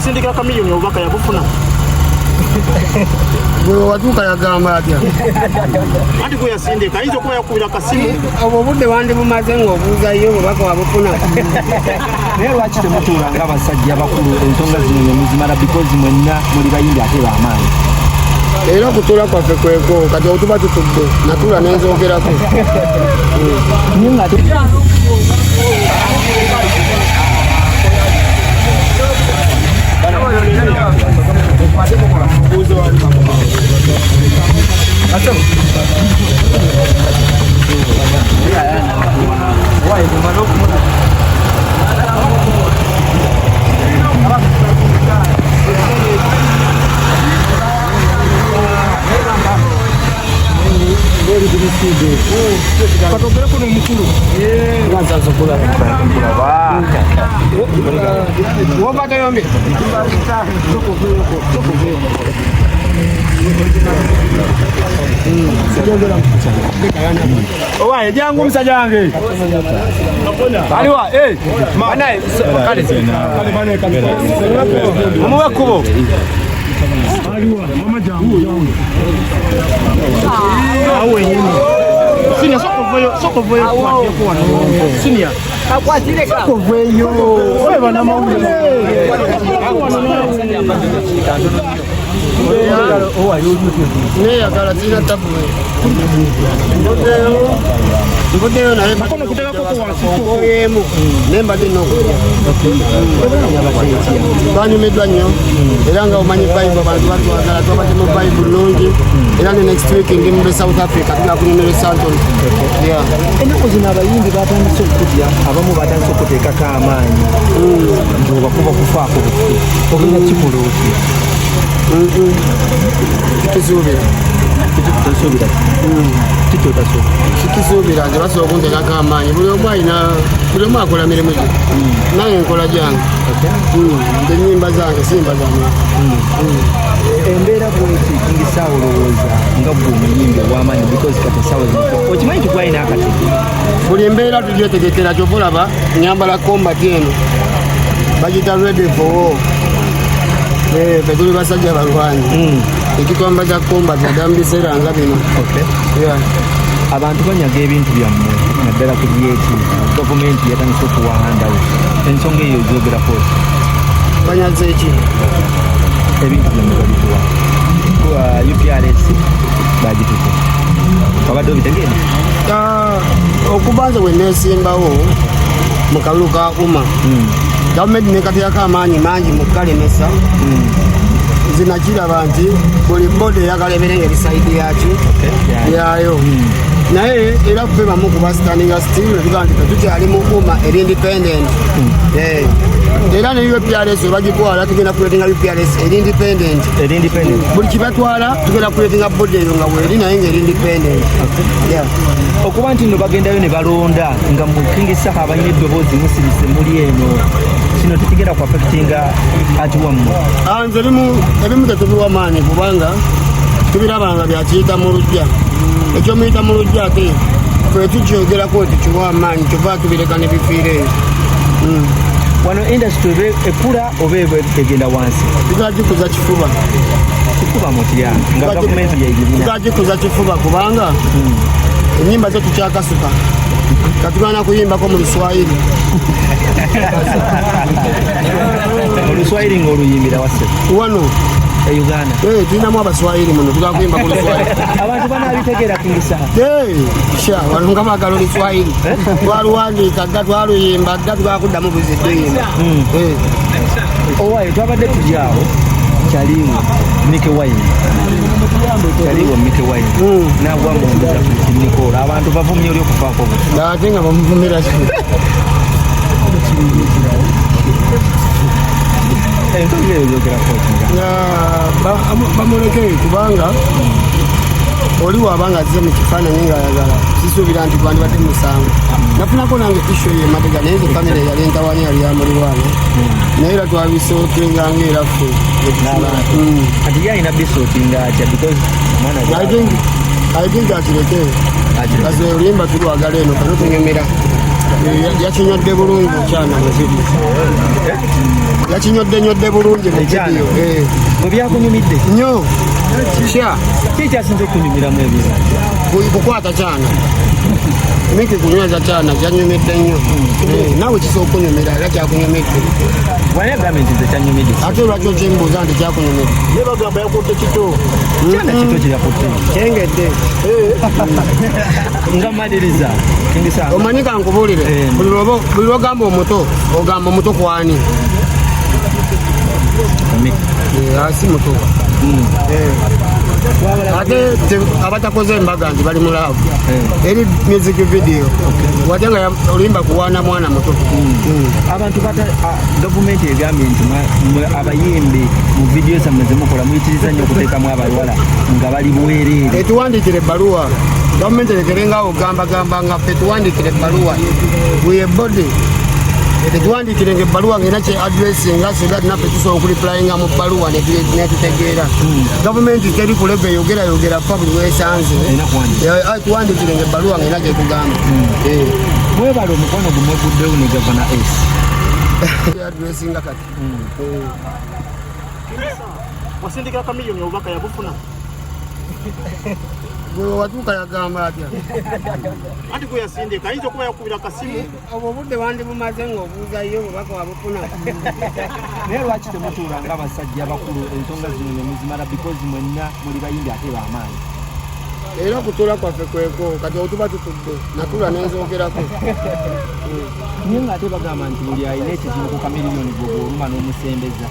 Wasindikira Chameleone obubaka, yabufuna? Gwe watuuka yagamba atya? Anti gwe yasindika, ayinza okuba yakubira akasimu. Obwo obudde wandibumaze ng'obuuzayo obubaka wabufuna. Naye lwaki temutuula nga abasajja abakulu, ensonga zino ne muzimala, because mwenna muli bayimbi ate b'amaanyi? Era okutuula kwaffe kweko kati otuba tutudde, natuula nenzogerako. Naye nga ate Katogereko n'omukulu. Wobata yombi. Owaye, jangu musajja wange. Aliwa, eh, banaye, kale. Mumuwe ekkubo. Awo wenyini. Senior, soko oveeyo, soko oveeyo, kukwateko wano. Senior. Soko oveeyo. Oye, bannamawulire. Neyagala sirina tabu, nvuddeyo naye nkoyemu, naye mbadde nokutya. Twanyumiddwa nnyo era nga omanyi vibe, abantu batwagala, twabadde mu vibe nnungi. Era ne next week ndi mu South Africa, tugenda kunyumira e Sandton. Yeah. Ennaku zino abayimbi batandise okutya, abamu batandise okuteekako amaanyi nti obakuba kufaako bufu. Ogenda kikola otya? Kikisuubira. Tosuubira kiki? Otasuubira? Kikisuubira nti basobola okunteekako amaanyi. Buli omu alina, buli omu akola mirimu gye, nange nkola gyange. Nze nyimba zange, simba zange. Embeera bweti, King Saha, olowooza nga gwe omuyimbi ow'amaanyi, because kati essaawa zino okimanyi nti gwalina akatebe? Buli embeera tugyetegekera. Kyova olaba nyambala combat eno, bagita ready for war. Ffe tuli basajja balwanyi, ekitwambaza combat naddala mu biseera nga bino. Yeah. Abantu banyaga ebintu byammwe, naddala ku byeti gavumenti yatandise okuwa handout. Ensonga eyo ogyogerako ki? Banyaze eki? Ebintu byammwe babituwa. UPRS bagitutte, wabadde obitegeera? Ah, okuba nze bwe neesimbawo mu kalulu ka UMA, gavumenti nekateekako amaanyi mangi mu kukalemesa. Nze nakiraba nti buli body eyagala ebeere nga eri side yaki yayo, naye era ffe bamu kuba standinga still netugamba nti tetukyali mu UMA, eri independent. Era ne UPRS webagitwala, tugenda kuletinga UPRS eri independent. Eri independent. Buli kibatwala, tugenda kuletinga body eyo nga weeri, naye nga eri independent. Yeah. Okuba nti nno bagendayo ne balonda nga mu King Saha abalina eddoboozi musirise muli eno, kino tekigenda ku affectinga ati wammwe? Ah, nze ebimu tetubiwa maanyi kubanga tubirabanga byakiyita mu lujja. Ekyomuyita mu lujja ate ffe tukyogerako, tukiwa amaanyi, kyova tubireka ne bifiira eyo. Wano industry ebe ekula oba eba egenda wansi? Tugagikuza kifuba. Kifuba mutya nga gavumenti yegirina? Tugagikuza kifuba kubanga enyimba zo tukyakasuka, katugana kuyimbako mu Luswayiri. Oluswayiri ng'oluyimbira wase? Wano. E Uganda? Eh, tulinamu Abaswayiri muno, tugala kuyimba ku Luswayiri. Abantu banabitegeera, King Saha? Eh, sha wano nga baagala Oluswayiri, twaluwandiika dda, twaluyimba dda, tugala kuddamu buzidde yimba. Eh. Owaye, twabadde tuli awo, kyaliwo Mike Wine, kyaliwo Mike Wine nagwa mu mbuza ku Nicole, abantu bavumye oli okufaako buti. Ate nga bamuvumira ki? Ensonga eyo gyogerako ki? Nga bamuleke kubanga oli waaba nga azze mu kifaananyi ng'ayagala, sisuubira nti gwandibadde musango. Nafunako nange issue eyo emabega, naye nze family yali entawanya, yali yamulirwana, naye era twabisootinga nga era ffe. Kati ye alina bisootinga atya? Because omwana I think akireke. Akireke. Kasi oluyimba tulwagala, eno kano tunyumira. Yakinyodde bulungi ekyana mu vidiyo. Yakinyodde nyodde bulungi mu vidiyo. Bwe byakunyumidde nnyo. Kya ki ekyasinze okunyumiramu ebyo? Kukwata kyana. Miki kunyweza kyana kyanyumidde nnyo. Naawe kisobola okunyumira era kyakunyumidde. Wani agambye nti nze kyanyumidde? Ate lwaki okimbuuza nti kyakunyumidde? Ye bagamba yakutte kito. Kyana kito kye yakutte. Kyengedde. Nga maliriza King Saha. Omanyi kankubuulire, buli lwogamba omuto ogamba omuto kwani? Si muto. Ate abatakoze embaga nti bali mu love. Eri music video watya nga oluyimba kuwaana mwana muto. Abantu bata gavumenti egambye nti mwe abayimbi mu vidiyo zammwe zemukola muyitiriza nnyo okuteekamu abawala nga bali bwereere. Etuwandiikire ebbaluwa gavumenti erekerengawo ogambagamba nga ffe tuwandiikire ebbaluwa we body tetuwandiikirenga ebbaluwa ng'erina kye addressinga so that naffe tusobola okureplyinga mu bbaluwa netutegeera. Gavumenti teri ku level eyogera yogera fa buli wesanze. Erina kuwandiika. Tuwandiikirenga ebbaluwa ng'erina kyetugamba. Mwebale omukwano gumweguddewo ne Gavana S. Addressinga kati. Wasindikira Chameleone obubaka yabufuna? Gwe watuuka yagamba atya? Anti gwe yasindika ayinza okuba yakubira akasimu. Obwo obudde wandibumaze ng'obuuzayo obubaka wabufuna. Naye lwaki temutuula nga abasajja abakulu ensonga zino ne muzimala, because mwenna muli bayimbi ate b'amaanyi? Era okutuula kwaffe kweko kati otuba tutudde natuula nenzogerako. Naye ng'ate bagamba nti buli alina ekizibu ku Chameleone gwe bw'oluma n'omusembeza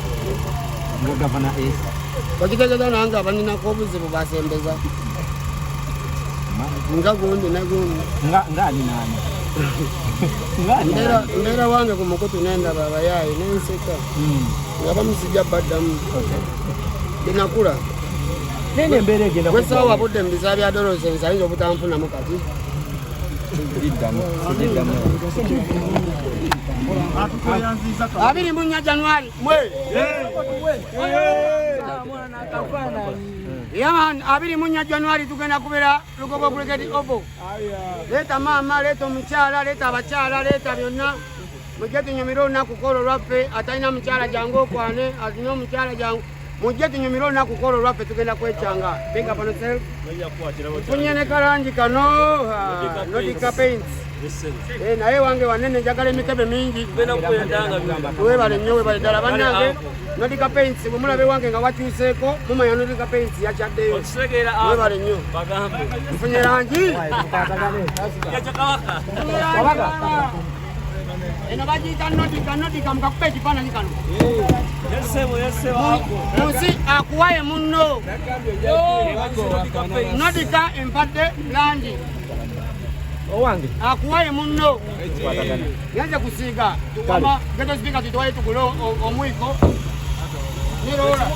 nga Gavana S. Okitegeeza nange abaninako obuzibu basembeza nga gundi ne gundi. Nga ani naani? Nga ani naani? Mbeera wange ku mukutu nendaba abayaayi nenseka nga bamusijja baddamu binakula. Naye nembeera egenda Gwesaawa budde mu biseera bya adolescence ayinza obutanfunamu kati. Siddamu, siddamu. Atutweyanziza. 24 Januari mwe. Yeah man, 24 Januari tugenda kubeera Lugogo Cricket Oval. Leeta maama, leeta omukyala, leeta abakyala, leeta byonna. Mujje tunyumire olunaku kwolwo lwaffe. Atalina mukyala jangu okwane, alina omukyala jangu. Mujje tunyumire olunaku kwolwo lwaffe, tugenda kwekyanga. Big up on yourself. Nfunye ne kalangi kano, Nordica Paints. Naye wange wanene njagala emikebe mingi. Webale nnyo, webale ddala bannange. Nordica Paints bwe mulaba ewange nga wakyuseeko mumanya Nordica Paints yakyaddeyo. Webale nnyo. Nfunye langi. Eno bagiyita Nordica, Nordica mukakuba ekifaananyi kano. Munsi akuwaye munno. Nordica empadde langi. Owange. Akuwaye munno. Ngenze kusiiga. Wama ghetto speaker tutwaye tugule omwiko. Nirola.